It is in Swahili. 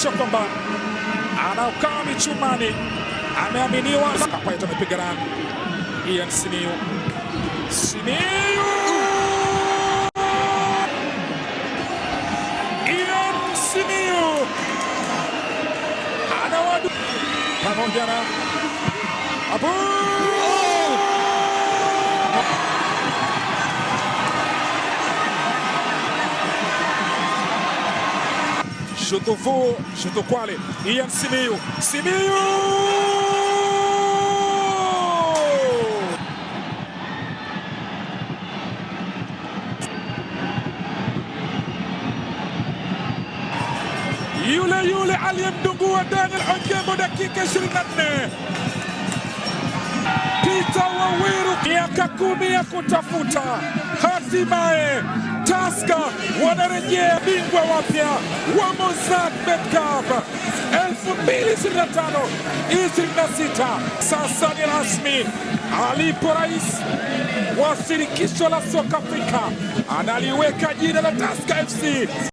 Anathibitisha kwamba anaokaa michumani, ameaminiwa. Kapaito amepiga run. Ian Simiyu, Simiyu, Ian Simiyu anawadu pamoja na Abu. Shutufu Shutukwale, Ian Simiyu, Simiyu yule yule aliyemdungua Daniel Ogembo dakika 24. Peter Waweru, miaka 10 ya kutafuta, hatimaye Tusker wanarejea bingwa wapya wa Mozzart Bet Cup 2025 26. Sasa ni rasmi, alipo rais wa shirikisho la soka Afrika analiweka jina la Tusker FC.